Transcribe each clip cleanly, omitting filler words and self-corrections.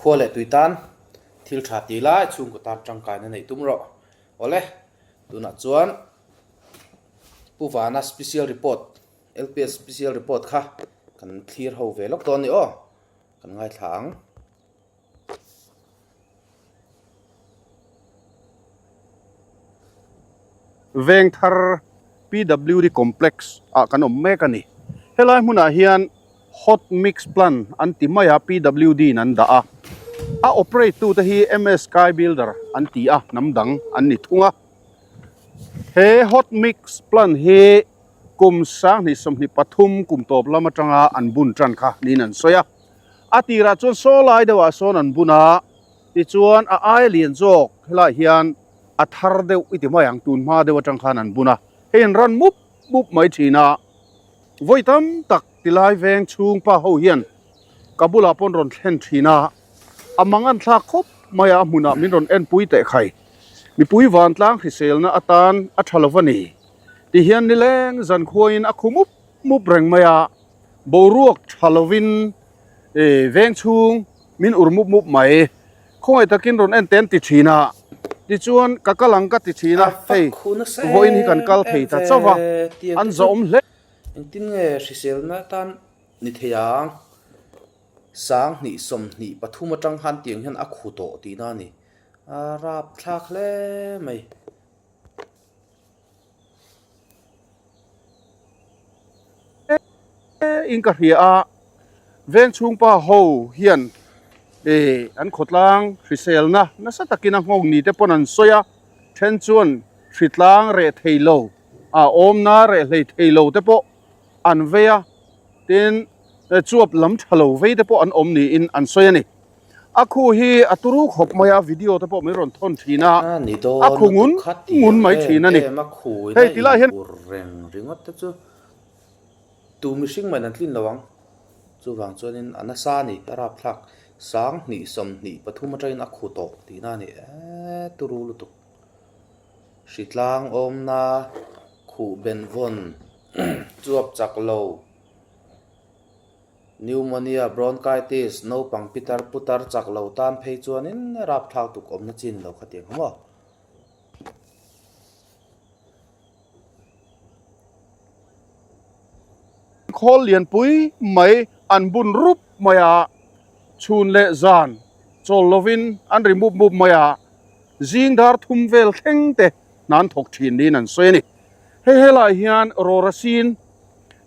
Khua leh tui tan thil tha ti lai chhungkaw tan tangkaina neih tum rawh. Awle, tunah chuan Pu Vana special report, LPS special report kha kan thlir ho ve lawk dawn a ni aw, kan ngaithla ang. Vengthar PWD Complex ah kan awm mek a ni. Helai hmunah hian Hot Mix Plant an ti mai a, PWD in an dah a. A operate tute hi MS Sky Builder an ti a, hnam dang an ni thung a. He Hot Mix Plant hi kum 2023 kum tawp lam atanga an bun tan kha niin an sawi a. A tirah chuan saw lai deuhah sawn an bun a, tichuan a aia lian zawk helaiah hian a thar deuh i ti mai ang, tun hma deuh atang khan an bun a, hei an ran mup mup mai thin a, vawi tam tak tilai veng chhung pa ho hian ka bulah pawn rawn thlen thin a, a mang an thlak khawp mai a, a hmunah min rawn enpui teh khai, mipui vantlang hriselna atan a tha lo va ni, tihian nileng zankhuain a khu mup mup reng mai a. Boruak tha lovin veng chhung min ur mup mup mai. Khawngaih takin rawn en ten ti thin a, tichuan ka kal ang ka ti thin a, hei vawiin hi kan kal thei ta chauh va, an zawhawm hle. Engtin nge hriselna atan ni thei ang? 2023 atang khan tiang hian a khu tawh tihna a ni. A rapthlak hle mai. In ka hria a, veng chhungpa ho hian eh an khawtlang hriselna nasa takin a nghawng ni te pawn an sawi a, then chuan hritlang reh thei lo a awmna reh hlei thei lo te pawh an vei a, tin chuap lam tha lo vei te pawh an awm niin an sawi a ni. A khu hi a turu khawp mai a, video te pawh min rawn thawn thin a, a khu ngun ngun mai thin a ni. Hei ti lai hian. Tu mihring mah in an tlin lo ang. Chuvang chuanin a nasa a ni, a rapthlak 2023 atangin a khu tawh tihna a ni eee turu lutuk. Hritlang awmna khuh benvawn chuap chak lo. Pneumonia, bronchitis, naupang pitar putar chak lo tan phei chuanin rapthlak tuk awmna chin lo kha tiang maw. Khawl lianpui mai an bun rup mai a, chhun leh zan chawl lovin an ri mup mup mai a, zing dar thum vel thleng te hna an thawk thin niin an sawi a ni. Hei helai hian rawra sin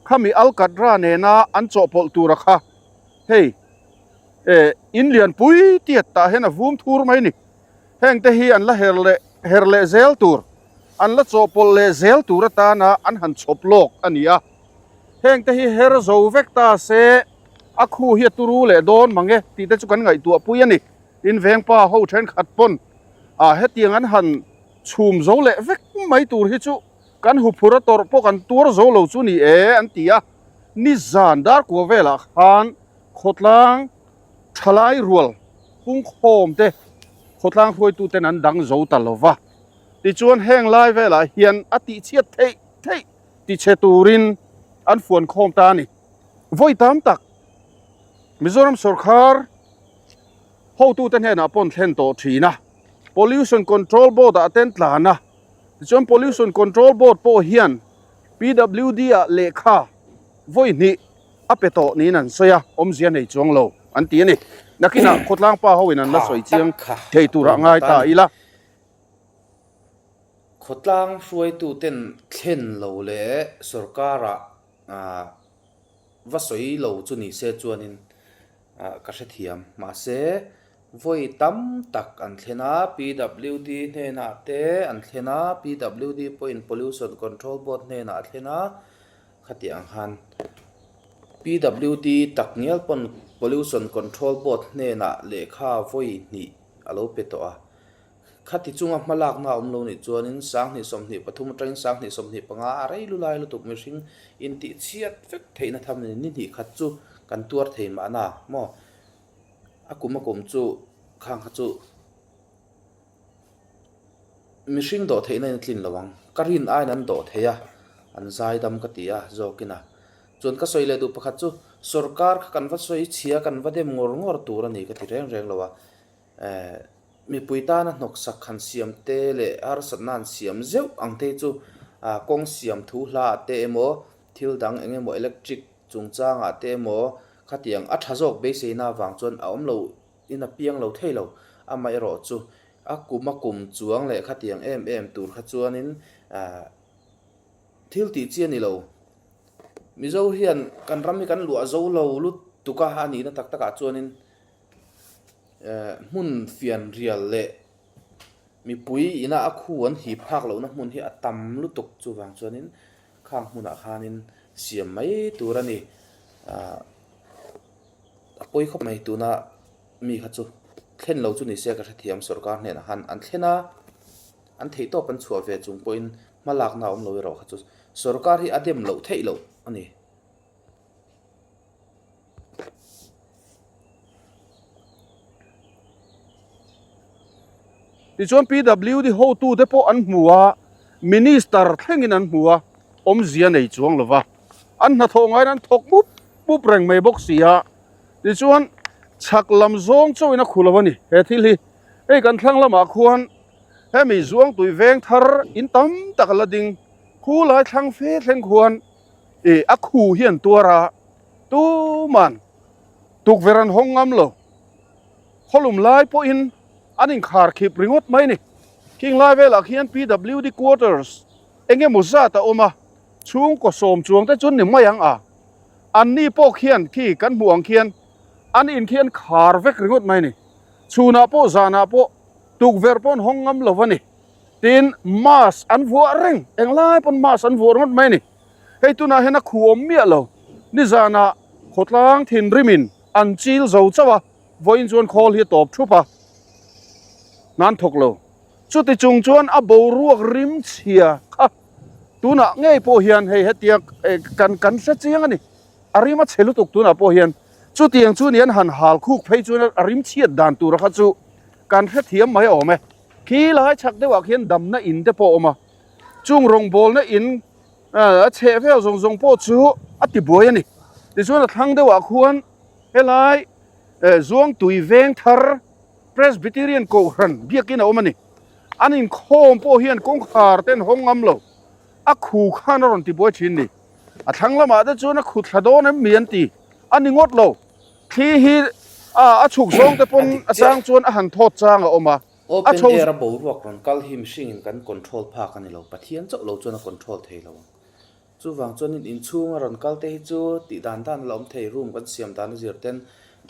Khami Alkatra nena an chawhpawlh tura kha hei eh in lianpui tiat tah hian a vum thur mai ni. Heng te hi an la her leh her leh zel tur, an la chawhpawlh leh zel tur atana an han chhawp lawk a ni a. Heng te hi her zo vek ta se a khu hi a turu leh dawn mang e tih te chu kan ngaihtuah pui a ni. Tin vengpa ho thenkhat pawn ah hetiang an han chhum zo leh vek mai tur hi chu Kan huphur a tawrh pawh kan tuar zo lo chu ni e an ti a, nizan darkua velah khan khawtlang thalai rual pungkhawm te khawtlang hruaitu ten an dang zo ta lo va, tichuan heng lai velah hian a tihchhiat theih theih tichhe turin an fuan khawm ta a ni. Vawi tam tak Mizoram sawrkhar hotute hnenah pawh an thlen tawh thin a, Pollution Control Board ah ten tlan a, Tichuan Pollution Control Board pawh hian PWD ah lehkha vawi hnih a pe tawh niin an sawi a, awmzia nei chuang lo an ti a ni. Nakinah khawtlang pa hoin an la sawi chiang thei turah ngai ta ila. Khawtlang hruaituten thlen lo leh sorkarah va sawi lo chu ni se chuanin ka hrethiam. Mahse, vawi tam tak an thlen a, PWD hnenah te an thlen a, PWD pawhin Pollution Control Board hnenah a thlen a, khati ang khan PWD tak ngial pawn Pollution Control Board hnenah lehkha vawi hnih a lo pe tawh a. Khati chunga hma lakna a awm lo nih chuanin 2023 atangin 2025 a rei lu lai lutuk mihring intihchhiat vek theihna tham a ni. Ni hnih khat chu kan tuar thei mahna maw? A kum a kum chu khang kha chu mihring dawh theihna in a tlin lo ang. Ka rin aiin an dawh thei a, an zaidam ka ti a zawkin a. Chuan ka sawi leh duh pakhat chu Sorkar kha kan va sawi chhia kan va dem ngawr ngawr tur a ni ka ti reng reng lo a. Mipui tana hnawksak han siam te leh harsatna han siam zeuh ang te hi chu kawng siam thu hla ah te emaw thil dang eng emaw electric chungchangah te emaw khatiang a tha zawk beiseina avang chuan a awm lo in a piang lo thei lo. Amaherawh chu a kum a kum chuang leh khatiang em em tur kha chuanin thil tih chi a ni lo. Mizo hian kan ram hi kan luah zo lo lutuk a, a nihna tak takah chuanin hmun fian rial leh mipui ina a khu an hip phak lohna hmun hi a tam lutuk chuvang chuanin khang hmunah khanin siam mai tur a ni. A pawi khawp mai tuna mi kha chu thlen lo chu ni se ka hrethiam sorkar hnenah khan an thlen a, an theihtawp an chhuah ve chung pawhin hma lakna a awm lo erawh kha chu sorkar hi a dem loh theih loh a ni. Tichuan PWD hotute pawh an hmu a, Minister thlengin an hmu a, awmzia nei chuang lova an hnathawh ngaiin an thawk mup mup reng mai bawk si a. Tichuan chhak lam zawng chauhin a khu lo a ni he thil hi. Hei kan thlang lamah khuan hemi Zuangtui veng thar in tam tak a la ding, khu lai thlang fe thleng khuan ih a khu hi an tuar a, tuman tukverh an hawng ngam lo. Khawlum lai pawhin an inkhar khip ringawt mai a ni. Khing lai velah khian PWD quarters eng emaw zat a awm a, chhungkaw sawm chuang te chu ni mai ang a. Anni pawh khian khi kan hmuh ang khian an in khi an khar vek ringawt mai a ni. Chhunah pawh zanah pawh tukverh pawh an hawng ngam lo a ni. Tin, mask an vuah reng, englai pawn mask an vuah ringawt mai a ni. Hei tunah hian a khu awm miah lo. Nizanah khawtlang thinrimin an chil zo chauh a, vawiin chuan khawl hi a tawp thup a, nan thawk lo. Chuti chung chuan a boruak rim chhia kha tunah ngei pawh hian hei hetia kan kan hre chiang a ni. A rim a chhe lutuk tunah pawh hian chutiang chu ni an han hal khuk phei chuan a rim chhiat dan tura kha chu kan hrethiam mai awm e. Khi lai chhak deuhah khian damna in te pawh a awm a, chung rawngbawlna in a chheh vel zawng zawng pawh chu a ti buai a ni. Tichuan a thlang deuhah khuan helai Zuangtui veng thar Presbyterian Kohhran biakin a awm a ni. An inkhawm pawh hian kawngkhar te an hawng ngam lo, a khu khan a rawn ti buai thin ni. A thlang lamah te chuan a khu thla dawn em mi an ti a ni ngawt lo. Thli hi a chhuk zawng te pawn a chang chuan a han thawt chang a awm a, a Open chho. air a boruak rawn kal hi mihringin kan control phak a ni lo, Pathian chauh lo chuan a control thei lo ang. Chuvang chuanin inchhunga rawn kal te hi chu tih dan dan a la awm thei, room kan siam dan a zir ten,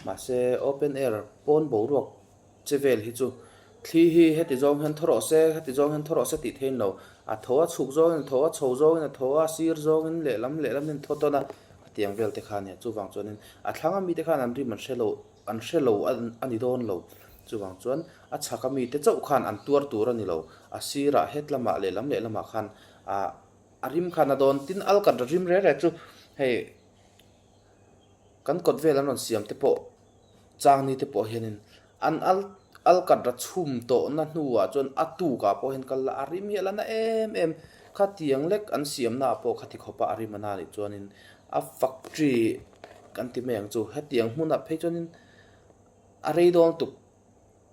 mahse open air pawn boruak che vel hi chu thli hi heti zawng hian thaw rawh se, heti zawng hian thaw rawh se tih theiin lo, a tho a chhuk zawngin a tho a, chho zawngin a tho a, sir zawngin lehlam lehlam hian a thaw tawn a, khatiang vel te kha a nia. Chuvang chuanin a thlanga mite khan an rim an hre lo, an hre lo a ni dawn lo. Chuvang chuan a chhaka mite chauh khan an tuar tur a ni lo, a sirah het lamah lehlam lehlamah khan ah a rim khan a dawn. Tin, alkat rim reh reh chu hei kan kawt vel an rawn siam te pawh chang ni te pawh hianin an al alkat ra chhum tawhna hnuah chuan a tukah pawh hian kal la a rim hi a la na em em. Khatiang lek an siamnaah pawh khati khawpa a rim a na nih chuanin a factory kan ti mai ang chu hetiang hmunah phei chuanin a rei dawn tuk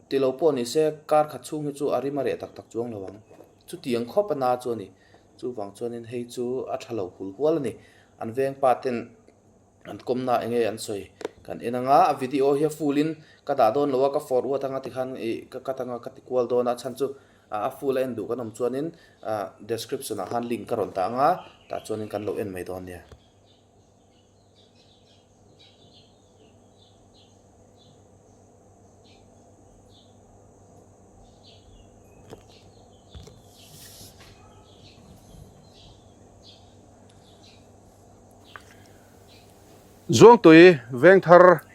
ti lo pawh ni se kar khat chhung hi chu a rim a reh tak tak chuang lo ang. Chutiang khawp a na chu a ni. Chuvang chuanin hei chu a tha lo hul hual a ni. An veng pa ten an kawmna eng nge an sawi kan en anga a video hi a full in ka dah dawn lo a ka forward anga tikhan ih ka cut anga ka ti kual dawn a chhan chu a full a en duh kan awm chuanin ah description ah khan link ka rawn dah anga tah chuanin kan lo en mai dawn nia. Zuangtui Vengthar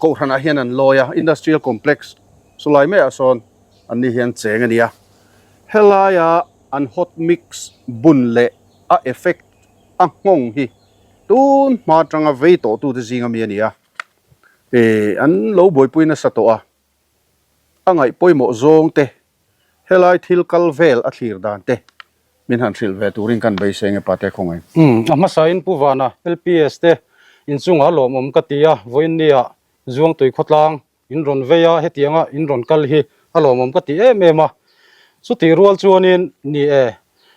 Kohhranah hian an lawi a, Industrial Complex chulai maiah sawn an ni hian cheng a ni a. Helaia an hot mix bun leh a effect a nghawng hi tun hma atanga vei tawhtute zinga mi a ni a, ih an lo buaipui nasa tawh a, a ngaih pawimawh zawng te, helai thil kal vel a thlir dan te min han hrilh ve turin kan beisei nge Pate khawngaih. Umm a hmasain Pu Vana, LPS te. Inchungah lawmawm ka ti a, vawiinnia Zuangtui khawtlang in rawn vei a, hetianga in rawn kal hi a lawmawm ka ti em em a. Chutih rual chuanin ni e,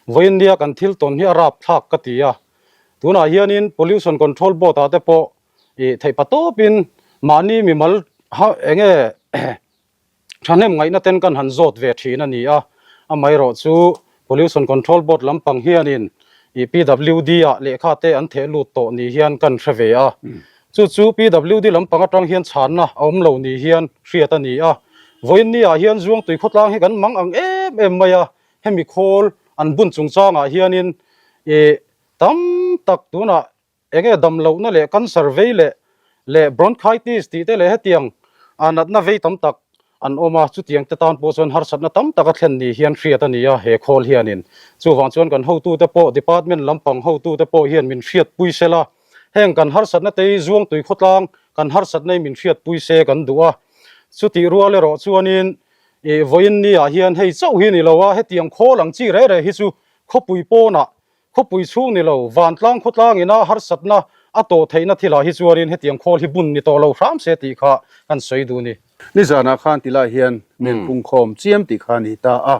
vawiinnia kan thil tawn hi a rapthlak ka ti a. Tunah hianin Pollution Control Board ah te pawh ih theih patawpin mahni mimal ha enge Thahnem ngaihna ten kan han zawt ve thin a ni a, amaherawh chu Pollution Control Board lampang hianin ih PWD ah lehkha te an theh lut tawh ni hian kan hre ve a. Chu chu PWD lampang atang hian chhanna a awm lo ni hian hriat a ni a. Vawiin ni ah hian Zuangtui khawtlang hi kan mang ang em em mai a, hemi khawl an bun chungchangah hianin ih tam tak tunah Enge damlohna leh cancer vei leh leh bronchitis tih te leh hetiang a natna vei tam tak an awm a, chutiang te tan pawh chuan harsatna tam tak a thlen ni hian hriat a ni a he khawl hianin. Chuvang chuan kan hotute pawh department lampang hotute pawh hian min hriatpui sel a, heng kan harsatna te hi Zuangtui khawtlang kan harsatna hi min hriatpui se kan duh a. Chutih rual erawh chuanin ih vawiin ni ah hian hei chauh hi ni lo a, hetiang khawl ang chi reh reh hi chu khawpui pawnah Khawpui chhung ni lo, vantlang khawtlang ina harsatna a tawh theihna thilah hi chuanin hetiang khawl hi bun ni tawh lo hram se tih kha kan sawi duh ni. Nizanah khan ti lai hian men pungkhawm chiam tih kha a ni ta a.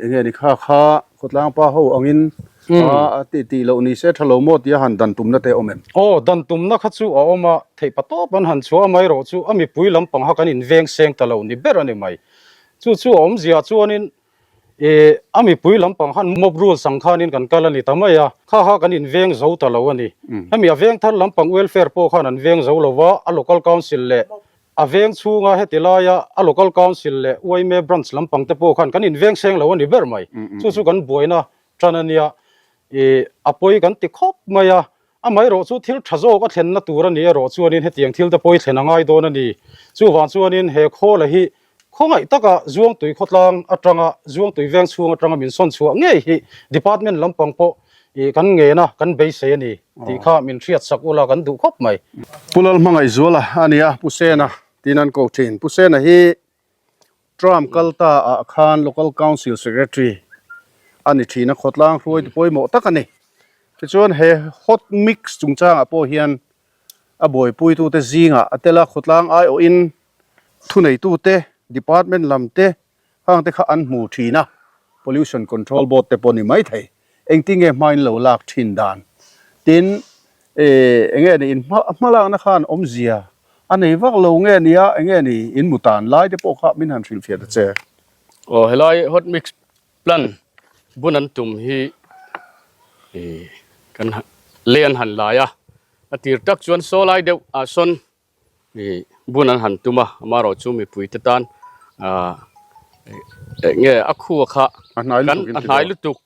Enge ni kha kha khawtlang pa ho angin a ti tih loh ni se tha lo maw tia han dan tumna te a awm em? Aw, dan tumna kha chu a awm a, theih pa tawp an han chhuah a mai erawh chu a mipui lampang kha kan inveng seng ta lo ni ber a ni mai. Chu chu a awmzia chuanin Ih, a mipui lampang khan mob rules ang khanin kan kal a ni ta mai a, kha kha kan inveng zo ta lo a ni. Hemi a veng thar lampang welfare pawh khan an veng zo lo va, a local council leh a veng chhunga heti laia a local council leh yma branch lampang te pawh khan kan inveng seng lo a ni ber mai. Chu chu kan buaina tan a nia. Ih, a pawi kan ti khawp mai a, Amaherawh chu thil tha zawk a thlenna tur a ni erawh chuanin hetiang thil te pawh i thlen a ngai dawn a ni. Chuvang chuanin he khawla hi khawngaih taka Zuangtui khawtlang atanga Zuangtui veng chhung atanga min sawn chhuah ngei hi Department lampang pawh ih kan ngen a, kan beisei a ni tih kha min hriat sak ula kan duh khawp mai. Pu Lalhmangaihzuala a ni a, Pu Sena tiin an ko thin. Pu Sena hi Term kal ta ah khan Local Council Secretary a ni thin a, khawtlang hruaitu pawimawh tak a ni. Tichuan he hot mix chungchangah pawh hian a buaipuitute zingah a tel a, khawtlang aiawhin thuneitute, department lam te hangte kha an hmu thin a, Pollution Control Board te pawh ni mai thei. Engtinge hma in lo lak thin dan? Tin, enge ni in hmalakna khan awmzia a nei vak lo nge nia enge ni in mu tan lai te pawh kha min han hrilhfiah ta che. Aw helai hot mix plan bun an tum hi kan lei an han lai a, a tir tak chuan saw lai deuh ah sawn Ih bun an han tum a, amaherawh chu mipui te tan ah eng nge a khu a kha kan a hnai lutuk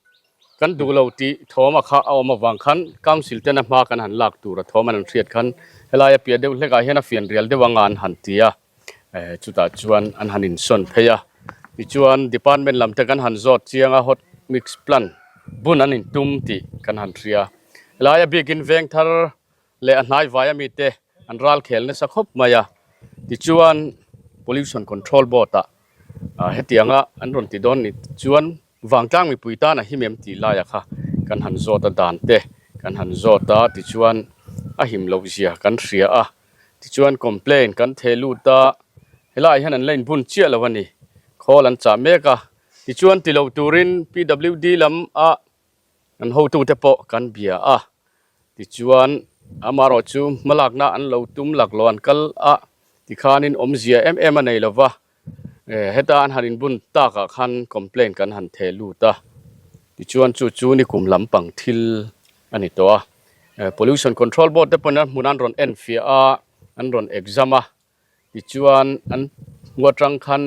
kan duh lo tih thawm a kha a awm avang khan council ten a hma kan han lak tur a thawm an han hriat khan helai a piah deuh hlek ah hian a fian rial deuh anga an han ti a eh chutah chuan an han insawn phei a tichuan department lam te kan han zawt chiang a hot mix plant bun an intum tih kan han hria helai a bikin veng thar leh a hnai vai ami te an ral khel nasa khawp mai a tichuan pollution control board ah ah hetianga an rawn ti dawn ni chuan vangtlang mipui tan a him em tih laia kha kan han zawt a dan te kan han zawt a tichuan a him loh zia kan hria a tichuan complain kan theh lut a helaiah hian an la inbun chiah lo a ni khawl an chah mek a tichuan ti lo turin P_W_D lam ah Kan hotute pawh kan bia a, tichuan amaherawh chu hmalakna an lo tum laklawh an kal a, tikhanin awmzia em em a nei lova, heta an han inbun takah khan complaint kan han theh lut a, tichuan chu chu nikum lampang thil a ni tawh a, Pollution Control Board te pawn a hmun an rawn enfiah a, an rawn exam a. Tichuan an hmu atang khan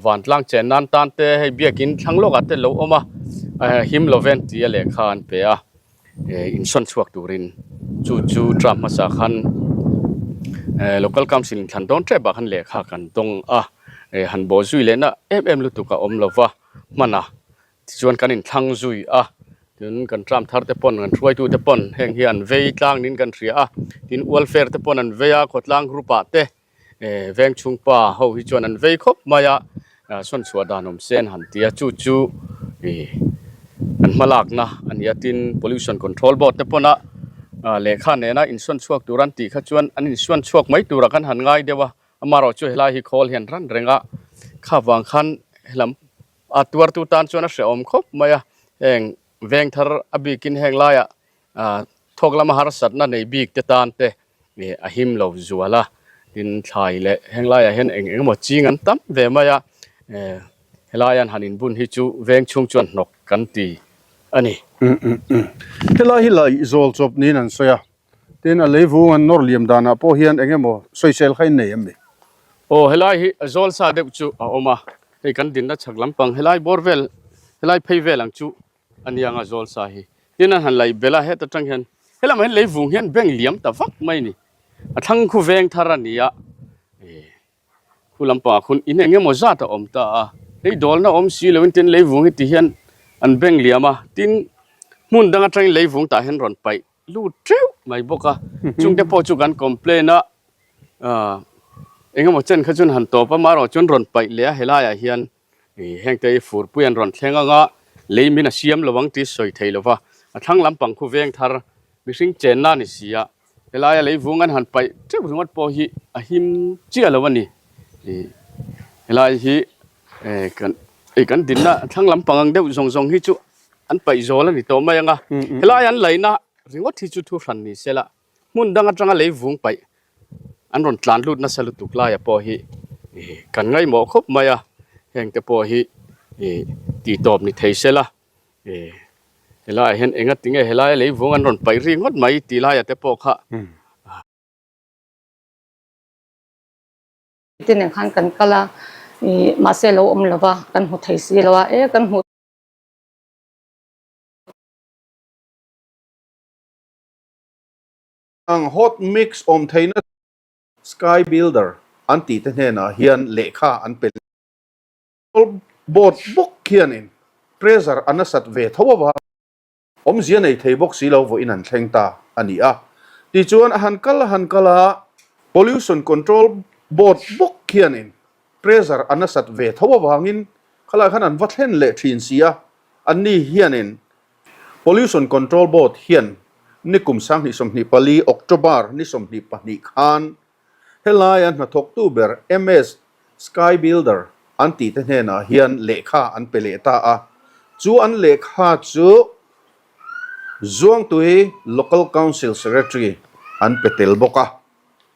vantlang chen nan tan te hei biakin thlang lawkah te lo awm a, him loven tia lehkha an pe a, insawn chhuak turin chu chu term hmasa khan local council in thlan dawn tep ah khan lehkha kan dawng a, han bawh zui lehna em em lutuk a awm lova hman a. Tichuan kan inthlang zui a, tin kan tram thar te pawn kan hruaitu te pawn heng hi an vei tlang niin kan hria a, tin welfare te pawn an vei a, khawtlang group ah te eh veng chhungpa ho hi chuan an vei khawp mai a, sawn chhuah dan awm se an han ti a, chu chu ih an hmalakna a ni a, tin pollution control board te pawn a. Lehkha nena insawn chhuak tur an tih kha chuan an insawn chhuak mai turah kan han ngai deuh a, amaherawh chu helai hi khawl hian ran reng a, kha vang khan helam a tuartu tan chuan a hrehawm khawp mai a, heng veng thar a bikin heng laiah thawk lama harsatna nei bik te tan te a him lo zual a, tin thlai leh heng laiah hian eng eng emaw ching an tam ve mai a, helai an han inbun hi chu veng chhung chuan hnawk kan ti a ni. Helai hi laih zawl chawp niin an sawi a, tin a leivung an nawr liam danah pawh hian eng emaw sawisel kha in nei em ni? Aw helai hi zawl sa deuh chu a awm a, hei kan dinna chhak lampang helai bawr vel helai phei vel ang chu a nia anga zawl sa hi. Tin an han laih belh a, heta tang hian helamah hian leivung hian bank liam ta vak mai a ni, a thlang khu veng thar a ni a, Khu lampangah khun in eng emaw zat a awm ta a, hei dawlna awm si loin tin leivung hi ti hian an beng liam a, tin hmun dang atangin leivung tah hian rawn paih lut teuh mai bawk a, chungte pawh chu kan complain a, aah eng emaw chen kha chuan han tawp a, amaherawh chuan rawn paih leh a helaiah hian hengte hi furpui an rawn thleng ang a, lei min a siam lo ang tih sawi thei lo va, a thlang lampang khu veng thar mihring chenna a ni si a. Helaia leivung an han paih teuh ringawt pawh hi a him chiah lo a ni. Helai hi kan kan dinna thlang lampang ang deuh zawng zawng hi chu an paih zawl a ni tawh mai ang a. Helai an laihna ringawt hi chu thu hran ni se la, hmun dang atanga leivung paih an rawn tlan lut nasa lutuk laia pawh hi kan ngaihmawh khawp mai a. Hengte pawh hi tihtawp ni thei se la. Helaiah hian enga tinge helaia leivung an rawn paih ri ngawt mai tih laiah te pawh kha. Te nen khan kan kal a, ih mahse lo awm lo va, kan hmu thei si lo a, e kan hmuh. Ang hot mix awm theihna Sky Builder an tihte hnenah hian lehkha an pe. Board bawk khianin pressure a nasat ve tho avang awmzia nei thei bawk si lo vawiin an thleng ta a ni a. Tichuan a han kal a han kal a, Pollution Control Board bawk khianin pressure a nasat ve tho avangin khalai khan an va thlen leh thin si a, anni hianin Pollution Control Board hian nikum 2024 October ni 22 khan Helaia hnathawktu ber MS Sky Builder an tihte hnenah hian lehkha an pe leh ta a, chu an lehkha chu Zuangtui Local Council Secretary an pe tel bawk a.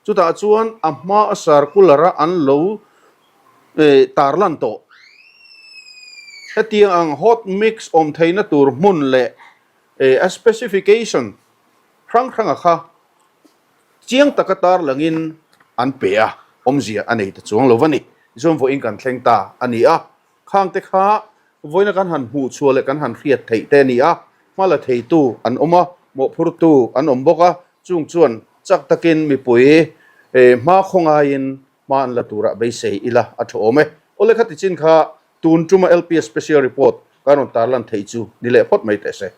Chutah chuan a hma a circular a an lo tarlan tawh. Hetiang ang hot mix awm theihna tur hmun leh a specification hrang hranga kha Chiang taka tarlangin an pe a, awmzia a nei ta chuang lo va ni. Tichuan vawiin kan thleng ta a ni a, khangte kha vawiina kan han hmuh chhuah leh kan han hriat theih te a ni a, hma la theitu an awm a, mawhphurtu an awm bawk a, chung chuan chak takin mipui hma khawngaiin hma an la turah beisei ila a tha awm e. Awle kha tichin kha tun tuma LPS Special Report kan rawn tarlan theih chu ni leh phawt mai teh se.